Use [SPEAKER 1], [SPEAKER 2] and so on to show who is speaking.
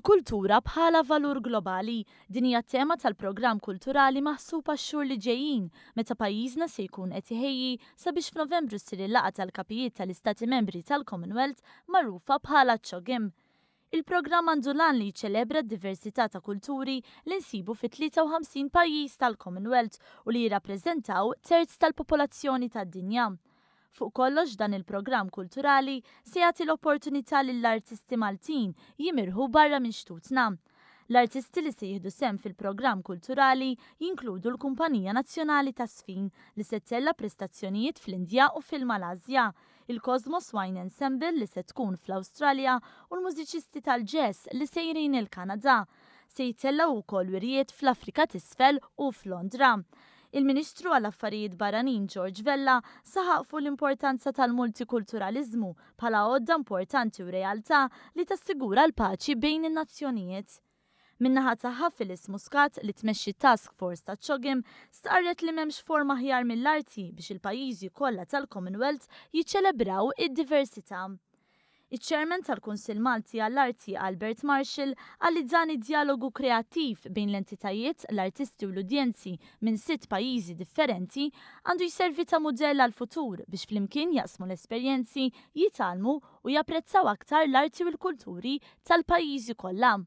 [SPEAKER 1] Il-kultura bħala valur globali. Din hija t-tema tal-programm kulturali maħsub għax-xhur li ġejjin meta pajjiżna se jkun qed iħejji sabiex f'Novembru ssir il-laqgħa tal-kapijiet tal-Istati Membri tal-Commonwealth magħrufa bħala CHOGM. Il-programm għandu l-għan li jiċċelebra d-diversità ta' kulturi li nsibu fit-53 pajjiż tal-Commonwealth u li jirrappreżentaw terz tal-popolazzjoni tad-dinja. Fuq kollox dan il-programm kulturali se jagħti l-opportunità lill-artisti Maltin jimirħu barra minn xtutna. L-artisti li se jieħdu sehem fil-programm kulturali jinkludu l-Kumpanija Nazzjonali taż-Żfin li se ttella' prestazzjonijiet fl-Indja u fil-Malasja, il-Cosmos Wine Ensemble li se tkun fl-Awstralja u l-mużiċisti tal-jazz li sejrin il-Kanada. Se jittellgħu wkoll wirjiet fl-Afrika t'Isfel u f'Londra. Il-Ministru għall-Affarijiet Barranin George Vella saħaq fuq l-importanza tal-multikulturaliżmu bħala għodda importanti u realtà li tassigura l-paċi bejn in-nazzjonijiet. Min-naħa tagħha Phyllis Muscat li tmexxi t-Task Force taċ-CHOGM stqarret li m'hemmx forma aħjar mill-arti biex il-pajjiżi kollha tal-Commonwealth jiċċelebraw id-diversità. Iċ-Chairman tal-Kunsill Malti għall-Arti Albert Marshall qal li dan id-djalogu kreattiv bejn l-entitajiet, l-artisti u l-udjenzi minn sitt pajjiżi differenti għandu jservi ta' mudell għall-futur biex flimkien jaqsmu l-esperjenzi, jitgħallmu u japprezzaw aktar l-arti u l-kulturi tal-pajjiżi kollha.